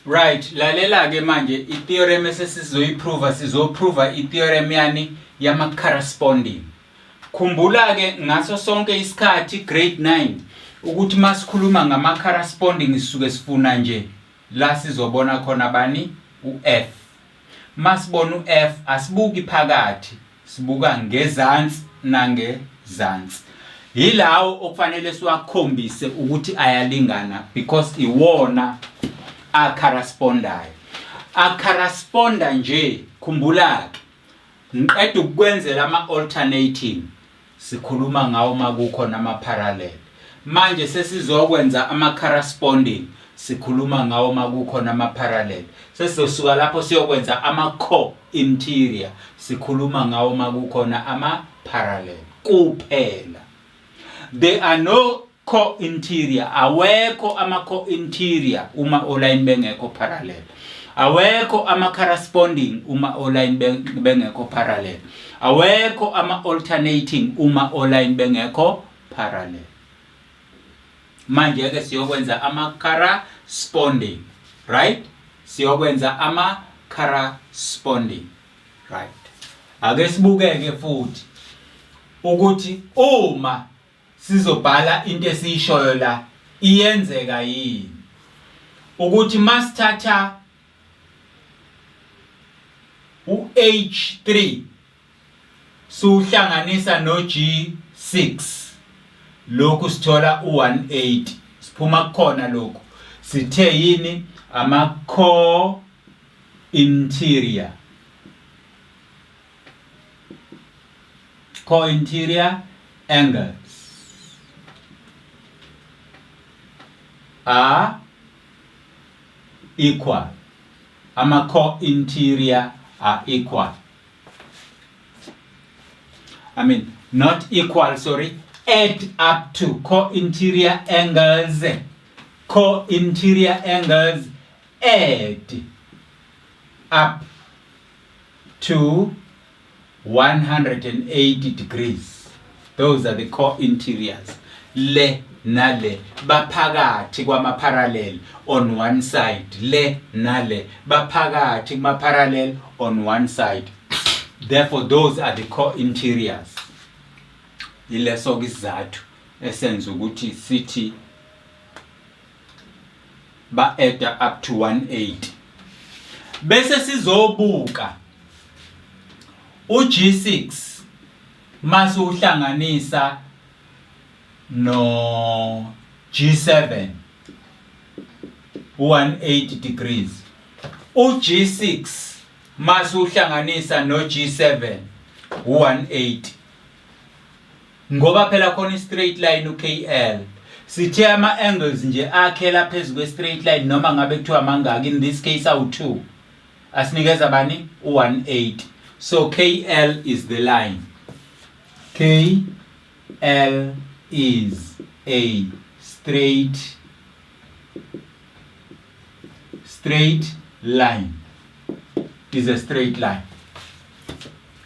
Right, lalela ke manje i-theorem esesizoyiprova, sizoprova i-theorem yani yama corresponding. Khumbula ke ngaso sonke isikhathi grade 9 ukuthi masikhuluma ngama corresponding sisuke sifuna nje la sizobona khona bani u-F. Masibona u-F asibuki phakathi, sibuka ngezansi nangezansi. Yilawo okufanele siwakhombise ukuthi ayalingana because iwona acorrespondayo. Acorresponda nje, khumbula-ke ngiqeda ukukwenzela ama-alternating sikhuluma ngawo makukhona ama-parallel. Manje sesizokwenza ama-corresponding sikhuluma ngawo makukhona ama-parallel. Sesizosuka lapho siyokwenza ama-co-interior sikhuluma ngawo makukhona ama-parallel kuphela. There are no co-interior, awekho ama-co-interior uma olayini bengekho parallel. Awekho ama-corresponding uma olayini bengekho parallel. Awekho ama-alternating uma olayini bengekho parallel. Manje ke siyokwenza ama-corresponding, right? Siyokwenza ama-corresponding, right? Ake sibukeke futhi ukuthi uma sizobhala into esiyishoyo la iyenzeka yini ukuthi masithatha u-H3 siwuhlanganisa no-G6 lokhu sithola u-180 siphuma kukhona lokhu sithe yini ama-core interior co-interior angles are equal. Ama-co-interior are equal. I mean, not equal, sorry, add up to co-interior angles. Co-interior angles add up to 180 degrees. Those are the co-interiors. Le nale baphakathi kwama-parallel on one side. Le nale baphakathi kuma-parallel on one side. Therefore, those are the co-interiors. Yileso-ke isizathu esenza ukuthi sithi ba-add up to 180. Bese sizobuka u-G6 mase uhlanganisa no G7 u-180 degrees. U-G6 mase uhlanganisa no G7 u-180. Ngoba phela khona i-straight line u-KL. Sithe ama-angles nje akhela phezu kwe-straight line noma ngabe kuthiwa mangaki, in this case awu-2. Asinikeza bani? U-180. So KL is the line. KL is a straight line. Is a straight line.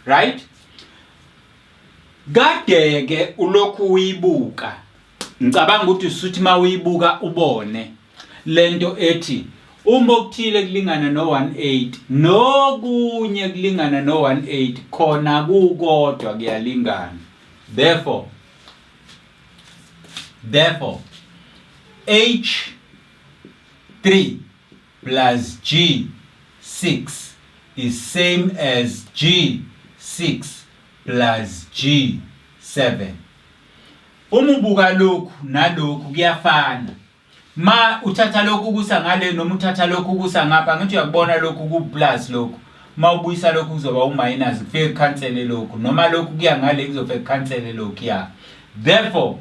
Right? Kade ke ulokhu uyibuka. Ngicabanga ukuthi usuthi mawuyibuka ubone lento ethi uma okuthile kulingana no-180 nokunye kulingana no-180 khona kukodwa kuyalingana. Therefore, therefore H3 plus G6 is same as G6 plus G7. Uma ubuka lokhu nalokhu kuyafana. Ma uthatha lokhu kusa ngale noma uthatha lokhu kusa ngapha ngithi uyakubona lokhu ku plus lokhu. Ma ubuyisa lokhu kuzoba u minus kufike kukhansele lokhu noma lokhu kuya ngale kuzofike kukhansele lokhu ya. Therefore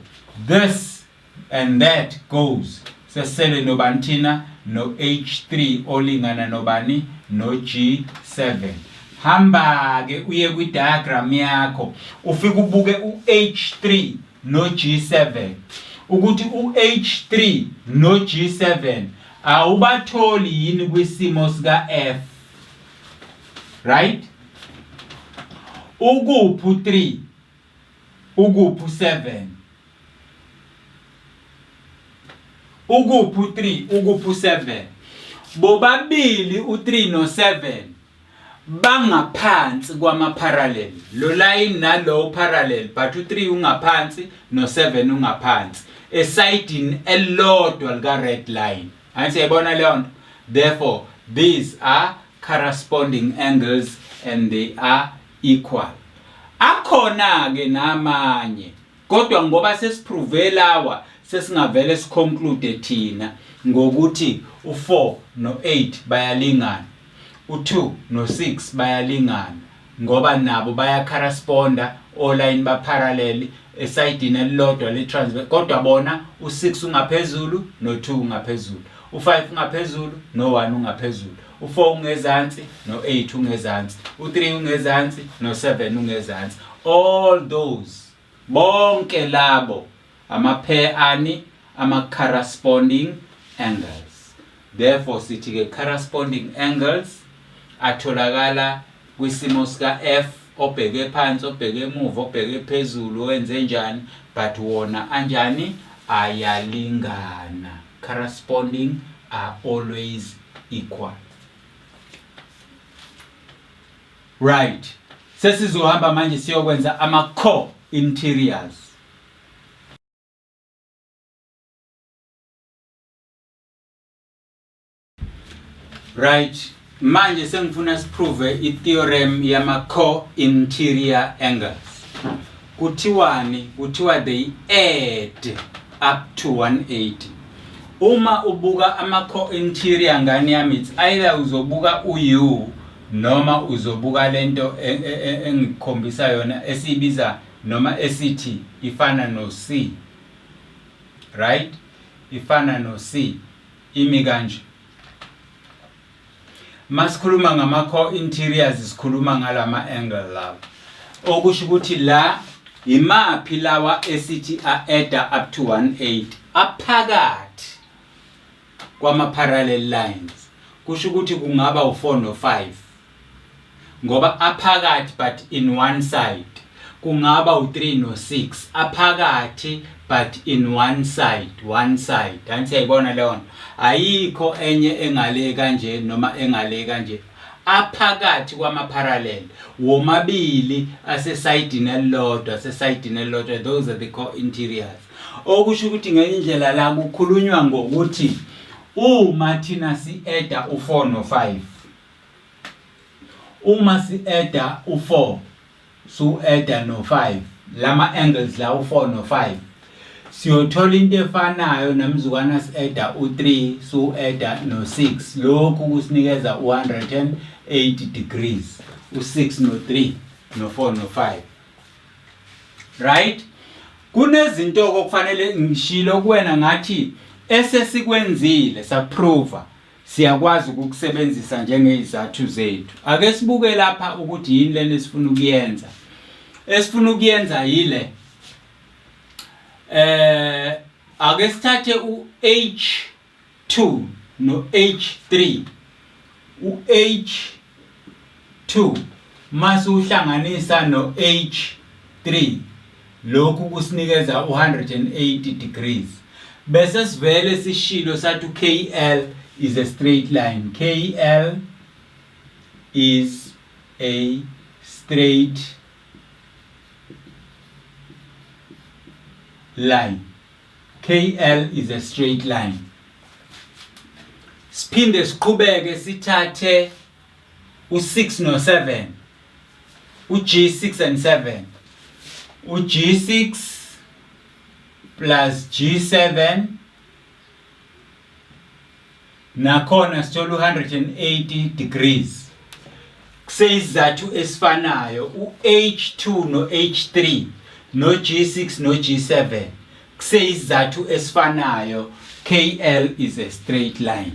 this and that goes sesele nobani thina no H3 olingana nobani no G7 hamba ke uye kwi diagram yakho ufike ubuke u H3 no G7 ukuthi u H3 no G7 awubatholi yini kwisimo sika F right ukuphi u3 ukuphi u7 ukuphi u3 ukuphi u7 Bobabili u-3 no-7 bangaphansi kwama-parallel. Lo line nalo parallel but u-3 ungaphansi no-7 ungaphansi. Esayidini elilodwa lika-red line. Angithi uyayibona leyo nto? Therefore, these are corresponding angles and they are equal. Akhona-ke namanye kodwa ngoba sesiprove lawa sesingavele siconclude thina ngokuthi u4 no8 bayalingana u2 no6 bayalingana ngoba nabo bayacorresponda oline baparallel esayidini elilodwa le-transverse kodwa bona u-6 ungaphezulu no-2 ungaphezulu u-5 ungaphezulu no-1 ungaphezulu u-4 ungezansi no-8 ungezansi u-3 ungezansi no-7 ungezansi all those bonke labo ama-pair ani ama-corresponding angles therefore sithi-ke corresponding angles atholakala kwisimo sika-F obheke phansi obheke emuva obheke phezulu wenze njani but wona anjani ayalingana corresponding are always equal right sesizohamba manje siyokwenza ama core interiors Right, manje sengifuna siprove i-theorem yama-co-interior angles. Kuthiwani? Kuthiwa they add up to 180. Uma ubuka ama-co-interior ngane yami, it's either uzobuka u-U noma uzobuka lento e, e, e, engikukhombisa yona esiyibiza noma esithi ifana no-C. Right? Ifana no-C. Imi kanje. Masikhuluma ngama co-interiors sikhuluma ngalama angle lawa. Okusho ukuthi la imaphi lawa esithi a-add up to 180 aphakathi kwama parallel lines. Kusho ukuthi kungaba u4 no5. Ngoba aphakathi but in one side. Kungaba u3 no6 aphakathi but in one side, one side. Angithi siyayibona leyo nto. Ayikho enye engale kanje noma engale kanje. Aphakathi kwama parallel womabili asesayidini elilodwa, asesayidini elilodwa. Those are the co-interiors. Okusho ukuthi ngenye indlela la kukhulunywa ngokuthi uma thina si-eda u4 no5 Uma si-eda u-4 su-eda no-5 lama angles la u-4 no-5 siyothola into efanayo namzukwana si-eda u-3 su-eda no-6 lokhu kusinikeza u-180 degrees u-6 no-3 no-4 no-5 right kunezinto okufanele ngishilo kuwena ngathi esesikwenzile saprova Siyakwazi ukukusebenzisa njengezizathu zethu. Ake sibuke lapha ukuthi yini lena esifuna ukuyenza. Esifuna ukuyenza yile. Eh ake sithathe u-H2 no-H3. U-H2 mase uhlanganisa no-H3 lokhu kusinikeza u-180 degrees. Bese sivele sishilo sathi u-KL is a straight line. KL is a straight line. KL is a straight line. Siphinde siqhubeke sithathe u6 no7 uG6 and 7 uG6 plus G7 nakhona sithola u-180 degrees kuseyisizathu esifanayo u-H2 no-H3 no-G6 no-G7 kuseyisizathu esifanayo KL is a straight line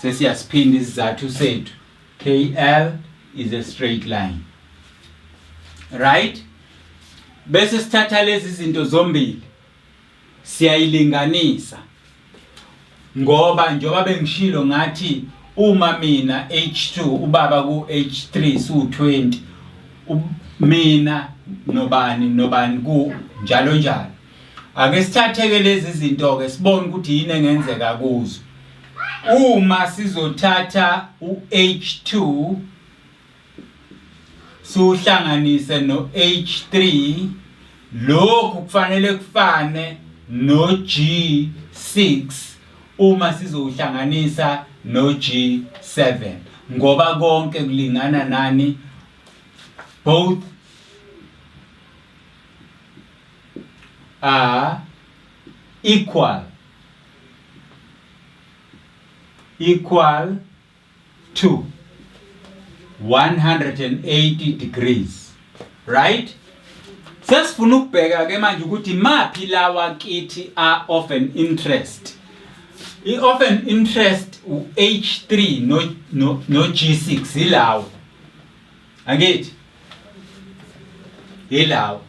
sesiyasiphinda isizathu sethu KL is a straight line right bese sithatha lezi zinto zombili siyayilinganisa ngoba njengoba bengishilo ngathi uma mina H2 ubaba ku H3 su 20 mina nobani nobani ku njalo njalo ake sithatheke lezi zinto ke sibone ukuthi yini engenzeka kuzo. Uma sizothatha u-H2 siwuhlanganise no-H3 lokhu kufanele kufane no-G6 uma sizowuhlanganisa no-G7 ngoba konke kulingana nani both are equal equal to 180 degrees right sesifuna ukubheka ke manje ukuthi maphi lawa kithi are of an interest i of an interest u-H3 no, no, no G6 ilawo angithi yilawo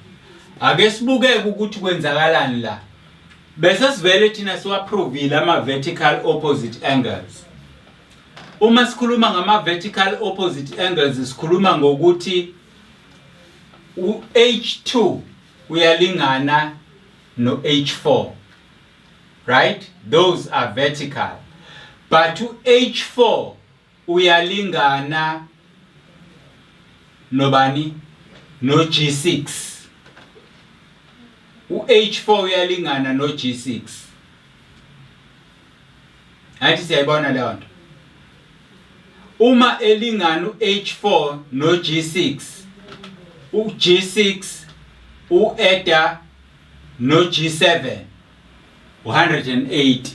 ake sibukeke ukuthi kwenzakalani la bese sivele thina siwaprovile ama vertical opposite angles uma sikhuluma ngama vertical opposite angles sikhuluma ngokuthi u-H2 uyalingana no-H4 right those are vertical but u-H4 uyalingana nobani no G6 u-H4 uyalingana no G6 Athi siyayibona leyo nto uma elingana u-H4 no G6 u-G6 u-eda no G7 180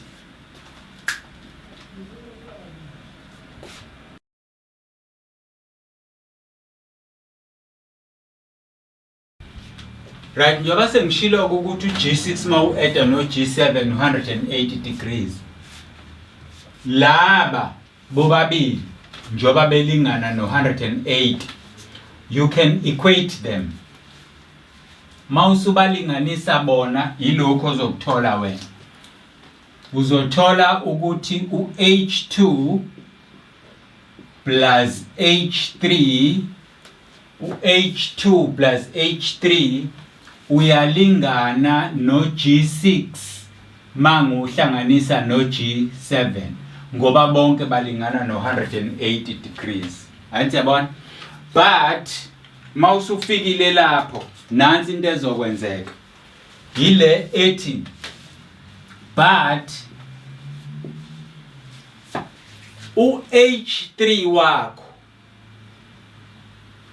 Right njengoba sengishilo ukuthi u-G6 uma u-add no-G7 180 degrees laba bobabili njengoba belingana no-180 you can equate them Mawusubalinganisa bona yilokhu ozokuthola wena. Uzothola ukuthi u-H2 plus H3 u-H2 plus H3 uyalingana no-G6 manguhlanganisa no-G7 ngoba bonke balingana no-180 degrees. Angithi yabona? But Mawusufikile lapho nansi into ezokwenzeka. Yile ethi but u-H3 wakho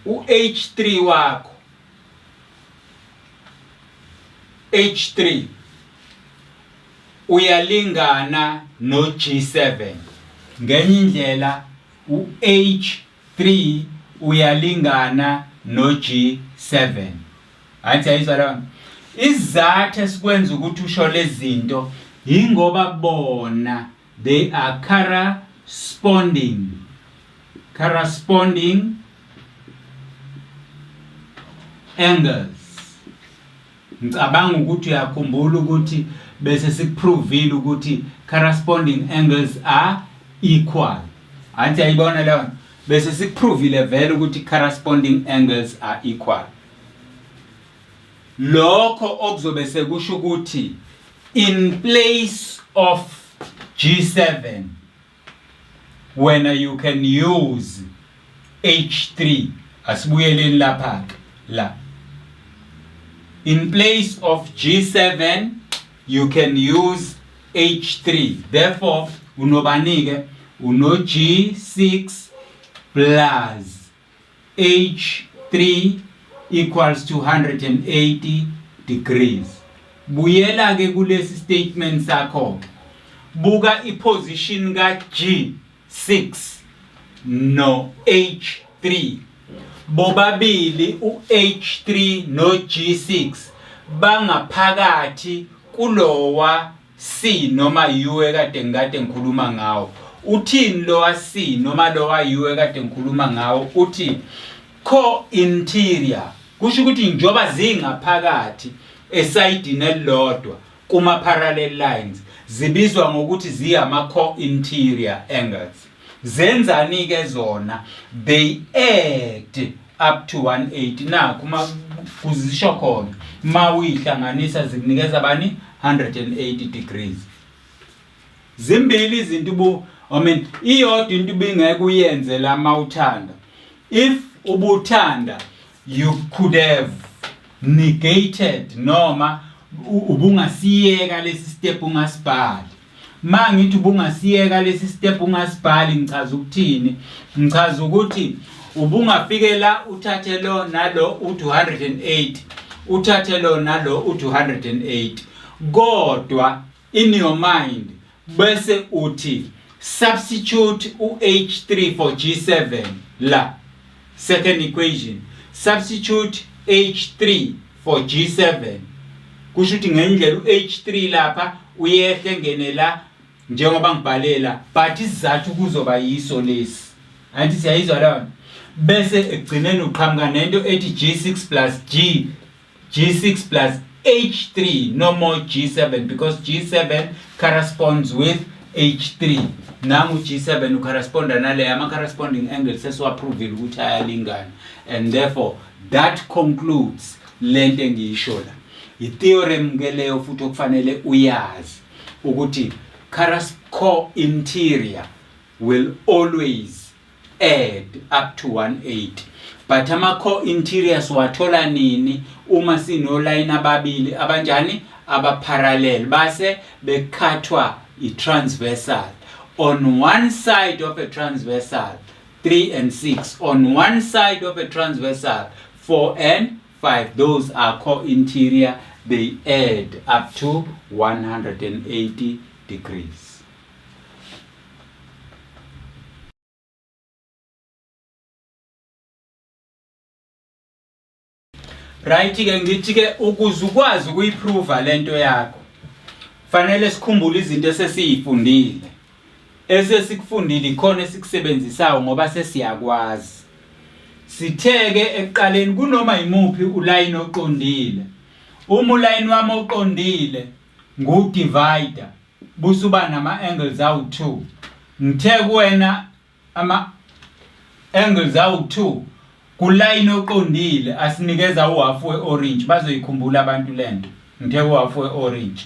u-H3 wakho H3 uyalingana no-G7 ngenye indlela u-H 3 uyalingana no-G7. Angithi yayizwa leyo nto? Isizathu esikwenza ukuthi usho lezi zinto yingoba bona they are corresponding corresponding angles. Ngicabanga ukuthi uyakhumbula ukuthi bese sikuprovile ukuthi corresponding angles are equal. Angithi yayibona leyo nto? Bese sikuprovile vele ukuthi corresponding angles are equal. Lokho okuzobe sekusho ukuthi in place of G7 wena you can use H3 asibuyeleni lapha ke la in place of G7 you can use H3 therefore unobani ke uno G6 plus H3 equals to 180 degrees. Buyela ke kulesi statement sakho ke. Buka iposition ka G6 no H3. Bobabili uH3 no G6 bangaphakathi kulowa C noma U ekade ngikade ngikhuluma ngawo. Uthini lowa C noma lowa U ekade ngikhuluma ngawo? Uthi co-interior kusho ukuthi njengoba zingaphakathi esayidini elilodwa kuma parallel lines zibizwa ngokuthi ziyama co-interior angles. Zenzani ke zona? They add up to 180 nakho uma kuzisho khona uma uyihlanganisa zikunikeza bani 180 degrees. Zimbili izinto ubu I mean iyodwa into ubingeke uyenze la mawuthanda. If ubuthanda you could have negated noma ubungasiyeka lesi step ungasibhali. Ma ngithi ubungasiyeka lesi step ungasibhali ngichaza ukuthini? Ngichaza ukuthi ubungafike la uthathe lo nalo uthi 180 uthathe lo nalo uthi 180 kodwa in your mind bese uthi substitute u-H3 for G7 la second equation substitute H3 for G7 kusho ukuthi ngendlela u-H3 lapha uyehle ngene la njengoba ngibhalela but isizathu kuzoba yiso lesi angithi siyayizwa leyo bese ekugcineni uqhamuka nento ethi G6 plus G G6 plus H3 no more G7 because G7 corresponds with H3 nangu G7 ucorresponda nale ama corresponding angles sesiwaprovile ukuthi ayalingana and therefore that concludes lento engiyisho la i-theorem ke leyo futhi okufanele uyazi ukuthi co-interior will always add up to 180 but ama co-interiors wathola nini uma sinolayini ababili abanjani abaparallel base bekhathwa i-transversal on one side of a transversal 3 and 6 on one side of a transversal 4 and 5 those are co-interior they add up to 180 degrees Right ke ngithi ke ukuze ukwazi ukuyiprova lento yakho fanele sikhumbule izinto esesiyifundile esesikufundile ikhona esikusebenzisayo ngoba sesiyakwazi sitheke ekuqaleni kunoma yimuphi ulayini oqondile uma ulayini wami oqondile ngu divider busuba nama angles awu2 ngithe kuwena ama angles awu2 kulayini oqondile asinikeza uhafu we-orange bazoyikhumbula abantu lento ngithe uhafu we-orange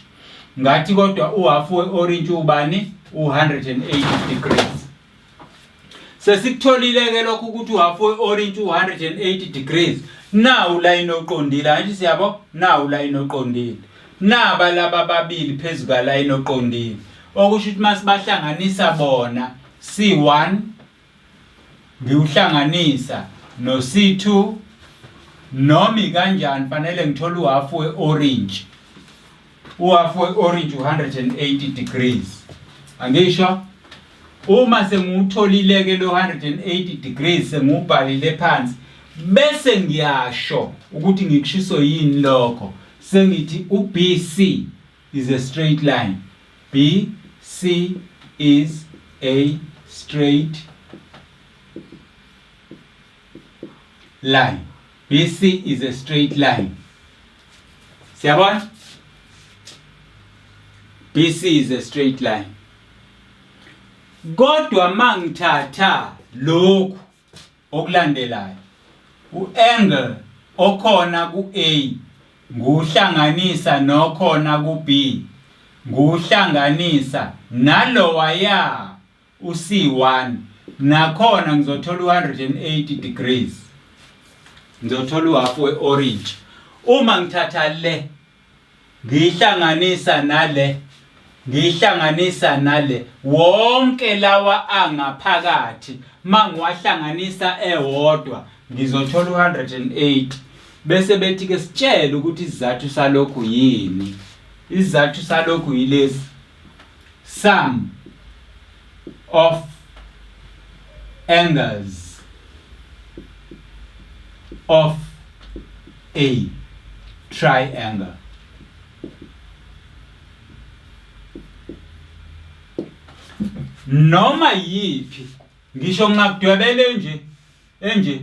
ngathi kodwa uhafu we-orange ubani u-180 degrees Sesikutholile ke lokhu ukuthi uhafu we-orange u-180 degrees. Nawu layini oqondile, angithi siyabo? Nawu layini oqondile. Naba laba ababili phezu kalayini oqondile. Okusho ukuthi masibahlanganisa bona C1 ngiwuhlanganisa no C2 noma ikanjani fanele ngithole uhafu we-orange. Uhafu we-orange u-180 degrees. Angisho? Uma sengiwutholile ke lo 180 degrees sengiwubhalile phansi bese ngiyasho ukuthi ngikushiso yini lokho sengithi uBC is a straight line BC is a straight line BC is a straight line siyabona BC is a straight line kodwa mangithatha lokhu okulandelayo u-angle okhona ku-A nguhlanganisa nokhona ku-B nguhlanganisa nalowaya u-C1 nakhona ngizothola u-180 degrees ngizothola uhafu we-orange uma ngithatha le ngiyihlanganisa nale ngiyihlanganisa nale wonke lawa angaphakathi mangiwahlanganisa ewodwa ngizothola u-180 bese bethi ke sitshele ukuthi isizathu salokhu yini isizathu salokhu yilesi sum of angles of a triangle. Noma yiphi ngisho ngingakudwebele nje enje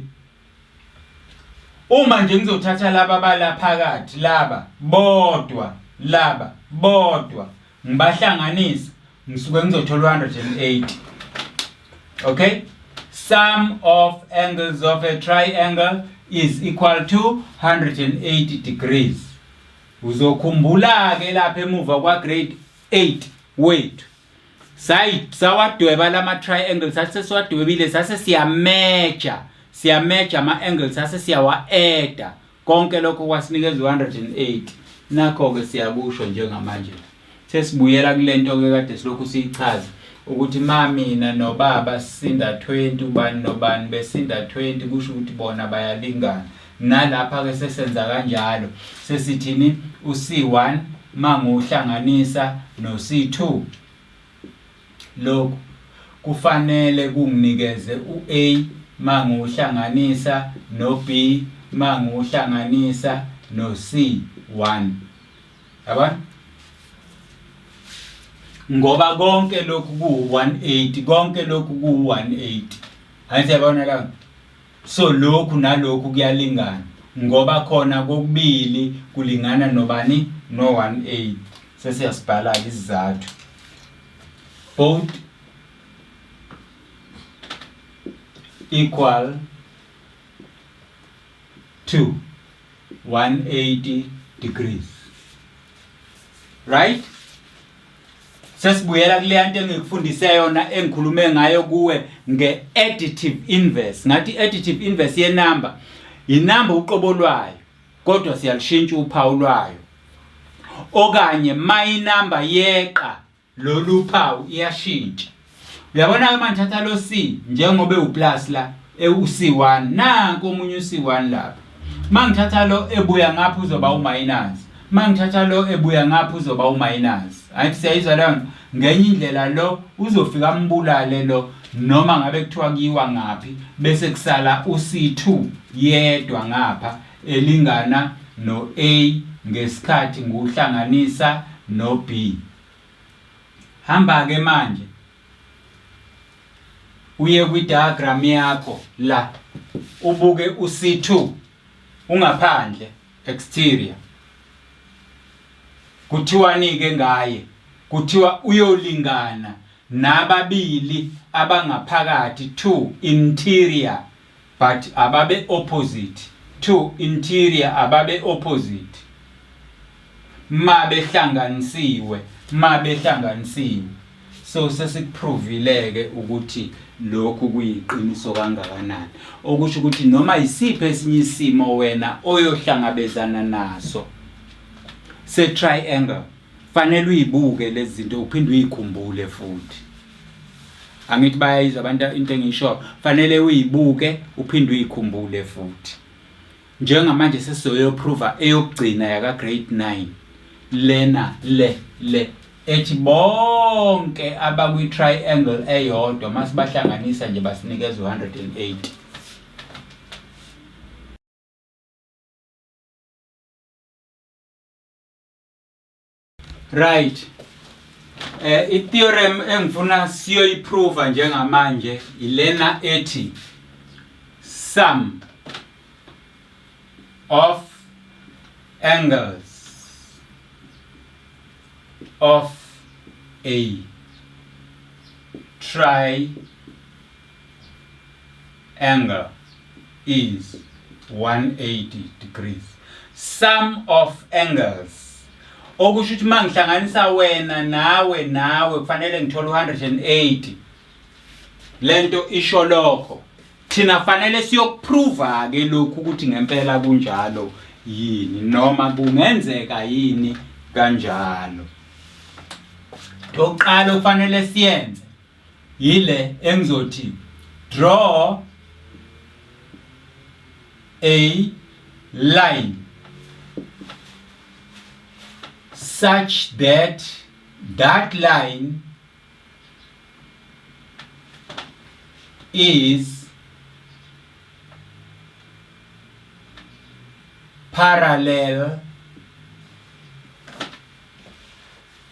uma nje ngizothatha laba bala phakathi laba bodwa laba bodwa ngibahlanganisa ngisuke ngizothola 180 okay sum of angles of a triangle is equal to 180 degrees uzokhumbula ke lapha emuva kwa grade 8 wethu Sawadweba lama triangle, sase sesiwadwebile, sase siyameja, siyameja ama angles, sase siyawa-adda konke lokho kwasinikeza u-180. Nakho-ke siyakusho njengamanje. Sesibuyela kule nto-ke kade silokhu siyichaza ukuthi ma mina nobaba sisinda 20, ubani nobani besinda 20, kusho ukuthi bona bayalingana. Nalapha-ke sesenza kanjalo, sesithini? U-C1 manguhlanganisa no-C2, lokhu kufanele kunginikeze u-A manguhlanganisa no-B manguhlanganisa no-C1. Yabona? Ngoba konke lokhu ku-180, konke lokhu ku-180. Angithi yabona la? So lokhu nalokhu kuyalingana ngoba khona kokubili kulingana nobani? No-180. Sesiyasibhala-ke isizathu. Both equal to 180 degrees. Right? Sesibuyela kuleya nto engikufundise yona engikhulume ngayo kuwe nge-additive inverse. Ngathi i-additive inverse yenamba inamba uqobo lwayo, kodwa siyalishintsha uphawu lwayo. Okanye ma inamba yeqa lolu phawu iyashintsha. Uyabona-ke manje thatha lo C njengoba ewuplus la ewu-C1, nanku omunye u-C1 lapha. Uma ngithatha lo ebuya ngapha uzoba uminus. Uma ngithatha lo ebuya ngapha uzoba uminus. Angithi siyayizwa leyo nto? Ngenye indlela lo uzofika ambulale lo noma ngabe kuthiwa kuyiwa ngaphi bese kusala u-C2 yedwa ngapha elingana no-A ngesikhathi ngiwuhlanganisa no-B. Hamba-ke manje uye kwi-diagram yakho la ubuke u-C2 ungaphandle exterior. Kuthiwani-ke ngaye? Kuthiwa uyolingana nababili abangaphakathi, two interior but ababe opposite, two interior ababe opposite mabehlanganisiwe, mabehlanganisiwe. So sesikuprovile-ke ukuthi lokhu kuyiqiniso kangakanani, okusho ukuthi noma yisiphi esinye isimo wena oyohlangabezana naso se-triangle fanele uyibuke lezi zinto uphinde uyikhumbule futhi. Angithi bayayizwa abantu into engisho, fanele uyibuke uphinde uyikhumbule futhi. Njengamanje sesizoyoprova eyokugcina yaka grade 9 lena le le ethi bonke abakwi triangle eyodwa masibahlanganisa nje basinikeza u-180. Right. Eh i-theorem engifuna siyoyiprova njengamanje ilena ethi sum of angles of a triangle is 180 degrees. Sum of angles okusho ukuthi uma ngihlanganisa wena nawe nawe kufanele ngithole u-180. Lento isho lokho. Thina fanele siyokuprova ke lokhu ukuthi ngempela kunjalo yini noma kungenzeka yini kanjalo. Oqala kufanele siyenze yile engizothi draw a line such that that line is parallel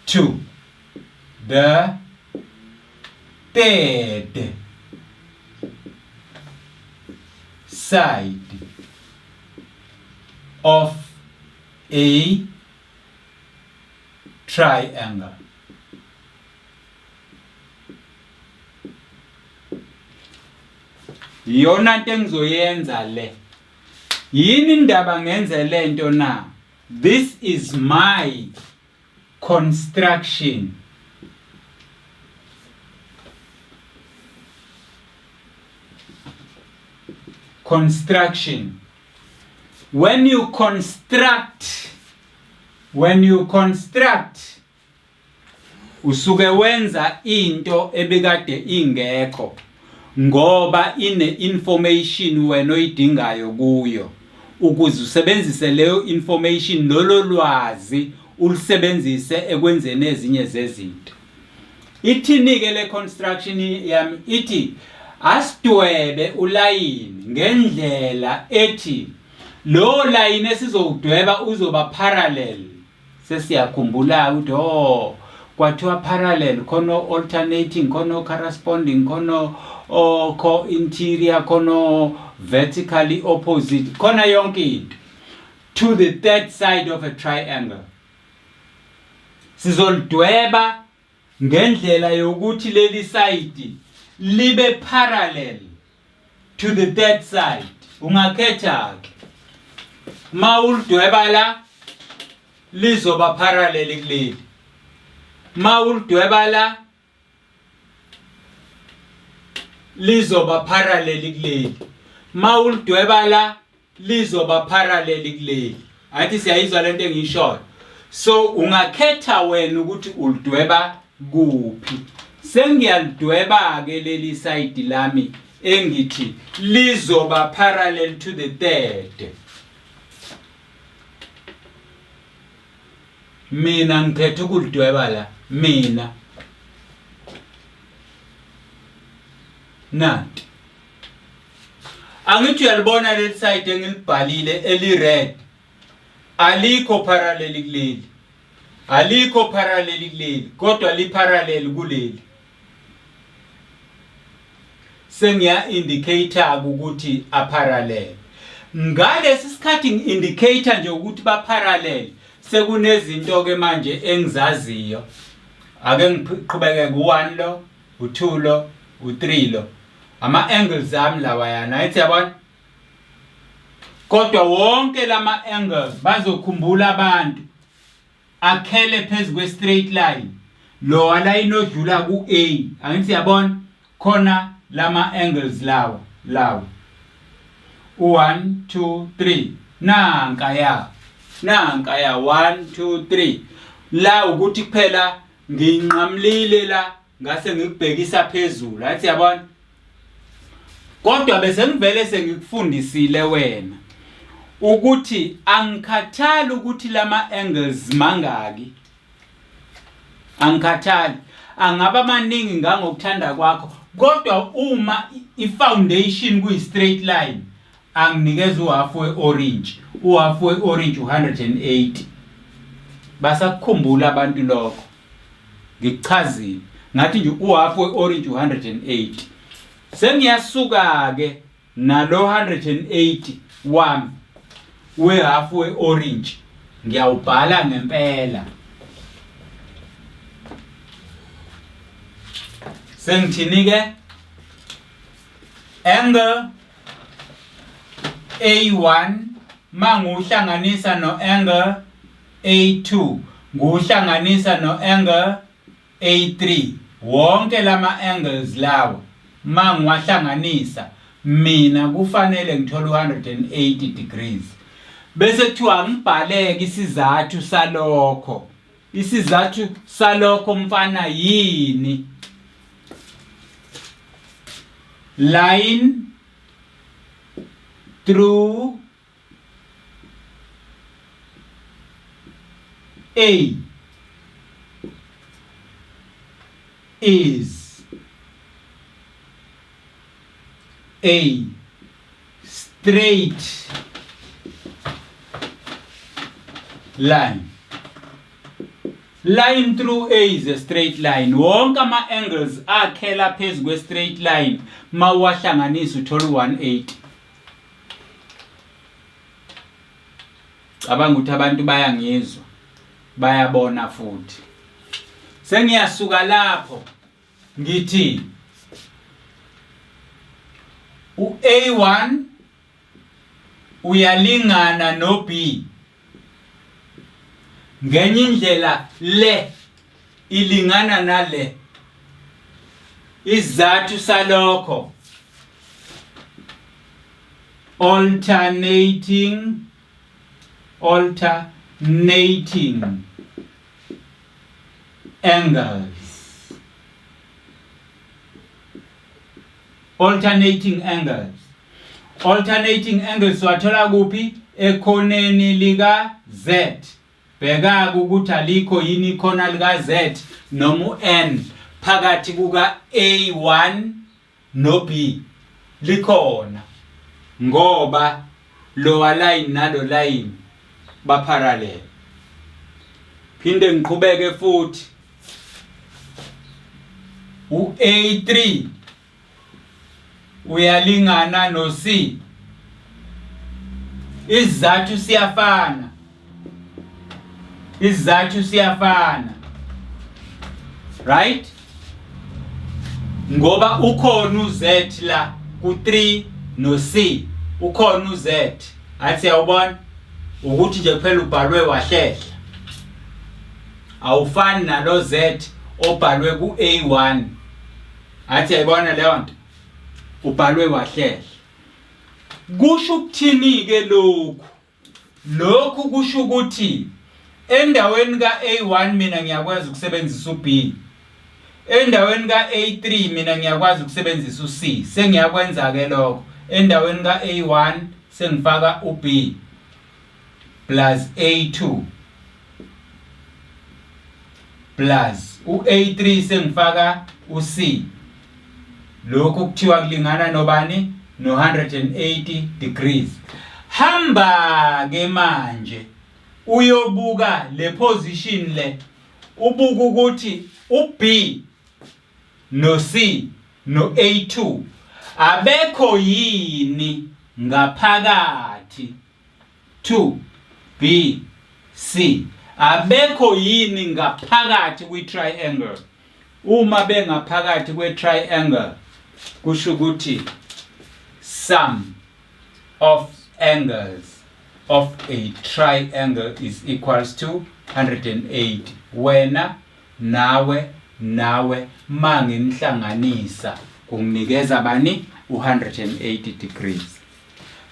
to the third side of a triangle. Iyona nto engizoyenza le. Yini indaba ngenze lento na? This is my construction. Construction. When you construct, when you construct usuke wenza into ebikade ingekho ngoba ine information wena oyidingayo kuyo ukuze usebenzise leyo information lolo lwazi ulusebenzise ekwenzeni ezinye zezinto. Ithini-ke le construction yami? Ithi asidwebe ulayini ngendlela ethi lo layini esizowudweba uzoba parallel. Sesiyakhumbula ukuthi oh kwathiwa parallel khona alternating khona corresponding khona o co-interior khona vertically opposite khona yonke into to the third side of a triangle. Sizolidweba ngendlela yokuthi leli side libe parallel to the third side. Ungakhetha ke ma ulidweba la lizoba parallel kuleli, ma ulidweba la lizoba parallel kuleli, ma ulidweba la lizoba parallel kuleli. Athi siyayizwa lento engiyishoyo. So ungakhetha wena ukuthi ulidweba kuphi. Sengiyalidweba ke leli side lami engithi lizoba parallel to the third. Mina ngikhetha ukulidweba la mina. Nanti. Angithi uyalibona leli side engilibhalile eli red. Alikho parallel kuleli. Alikho parallel kuleli kodwa li parallel kuleli. Sengiya indicator ukuthi a parallel. Ngalesi sikhathi ngi-indicator nje ukuthi ba parallel sekunezinto ke manje engizaziyo. Ake ngiqhubeke ku-1 lo, u-2 lo, u-3 lo. Ama angles ami lawayana, ayithi yabona? Kodwa wonke lama angles bazokhumbula abantu akhele phezu kwe straight line. Lo line odlula ku A, angithi yabona? Khona lama angles lawa, lawa. U1 2 3 nanka ya. Nanka ya 1 2 3. La ukuthi kuphela nginqamlile la ngase ngikubhekisa phezulu athi yabona kodwa bese ngivele sengikufundisile wena ukuthi angikhathali ukuthi lama angles mangaki angikhathali angaba maningi ngangokuthanda kwakho kodwa uma i-foundation kuyi-straight line anginikeza uhalf we-orange uhalf we-orange u-180 basakukhumbula abantu lokho ngikuchazile ngathi nje uhalf we-orange u-180 sengiyasuka-ke nalo 180 wami wehalf we-orange ngiyawubhala ngempela sengithini-ke angle A1 manguhlanganisa no-angle A2 nguhlanganisa no-angle A3 wonke lama angles lawa mangiwahlanganisa mina kufanele ngithole u-180 degrees bese kuthiwa ngibhaleke isizathu salokho isizathu salokho mfana yini line through A is a straight line. Line through A is a straight line. Wonke ama-angles akhela phezu kwe-straight line mawuwahlanganisa uthola u-180. Cabanga ukuthi abantu bayangizwa, bayabona futhi. Sengiyasuka lapho ngithi u-A1 uyalingana no-B. Ngenye indlela le ilingana nale. Isizathu salokho Alternating alternating angles. Alternating angles. Alternating angles siwathola kuphi? Ekhoneni lika Z. Bheka-ke ukuthi alikho yini ikhona lika Z noma u-N phakathi kuka A1 no B likhona ngoba lowa line nalo line ba parallel. Phinde ngiqhubeke futhi u-A3 uyalingana no-C. Isizathu siyafana. Isizathu siyafana. Right? Ngoba ukhona uZ la ku3 no-C. Ukhona uZ. Athi siyawubona ukuthi nje kuphela ubhalwe wahlehla. Awufani nalo Z obhalwe ku-A1. Athi yayibona leyo nto. Ubhalwe wahlehla. Kusho ukuthini ke lokhu? Lokhu kusho ukuthi endaweni ka-A1 mina ngiyakwazi ukusebenzisa u-B. Endaweni ka-A3 mina ngiyakwazi ukusebenzisa u-C. Sengiyakwenza ke lokho. Endaweni ka-A1 sengifaka u-B plus A2 plus u-A3 sengifaka u-C. Lokhu kuthiwa kulingana nobani? No-180 degrees. Hamba-ke manje uyobuka le position le, ubuka ukuthi u-B no-C no-A2 abekho yini ngaphakathi 2 B C abekho yini ngaphakathi kwi-triangle. Uma bengaphakathi kwe-triangle kusho ukuthi sum of angles of a triangle is equals to 180. Wena nawe nawe manginihlanganisa kunginikeza bani? U-180 degrees.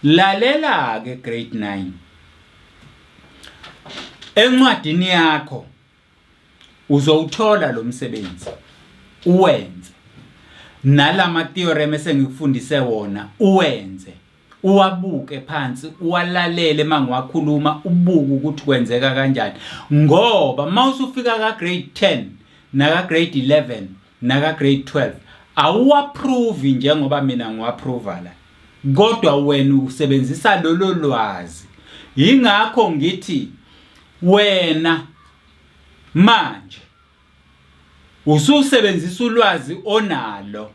Lalela ke grade 9. Encwadini yakho uzowuthola lo msebenzi uwenze. Nalama theorem esengikufundise wona uwenze. Uwabuke phansi uwalalele mangiwakhuluma ubuke ukuthi kwenzeka kanjani ngoba mawusufika ka grade 10 naka grade 11 naka grade 12 awuwaprove njengoba mina ngiwaprova la kodwa wena usebenzisa lolo lwazi. Yingakho ngithi wena manje ususebenzisa ulwazi onalo.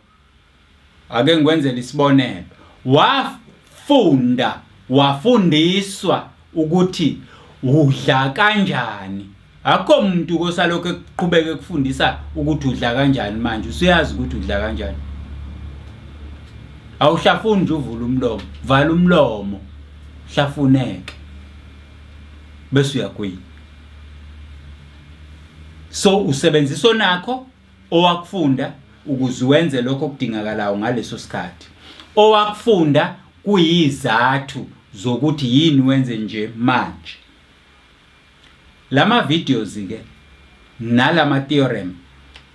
Ake ngikwenzele isibonelo. Wafunda wafundiswa ukuthi udla kanjani. Akukho muntu kosalokhu ekuqhubeka ekufundisa ukuthi udla kanjani manje usuyazi ukuthi udla kanjani. Awuhlafuni nje uvula umlomo, vala umlomo, hlafuneke. Bese uyagwinya. So usebenzisa onakho owakufunda ukuze wenze lokho okudingakalayo ngaleso sikhathi. Owakufunda kuyizathu zokuthi yini wenze nje manje. Lama videos ke nalama theorem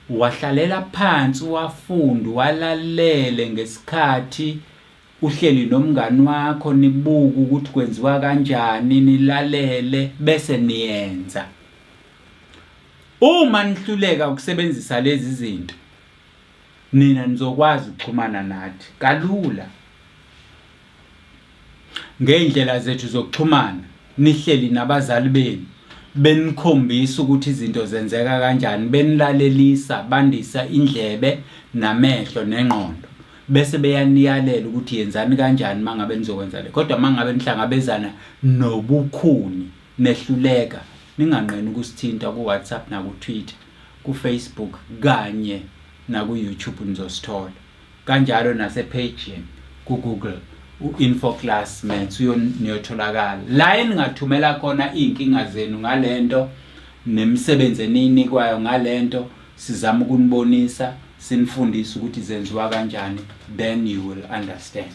wahlalela phansi wafunda walalele ngesikhathi uhleli nomngani wakho nibuke ukuthi kwenziwa kanjani nilalele bese niyenza. Uma nihluleka ukusebenzisa lezi zinto nina nizokwazi ukuxhumana nathi kalula ngey'ndlela zethu zokuxhumana nihleli nabazali benu benikhombisa ukuthi izinto zenzeka kanjani benilalelisa bandisa indlebe namehlo nengqondo bese beyaniyalela ukuthi yenzani kanjani mangabe nizokwenza le kodwa mangabe nihlangabezana nobukhuni nehluleka ninganqeni ukusithinta ku-WhatsApp naku-Twitter ku-Facebook kanye naku-YouTube nizosithola kanjalo nase-page ku-Google u-Infoclass Maths niyotholakala la eningathumela khona iy'nkinga zenu ngalento nemisebenzi eniyinikwayo ngalento sizama ukunibonisa sinifundise ukuthi zenziwa kanjani, then you will understand.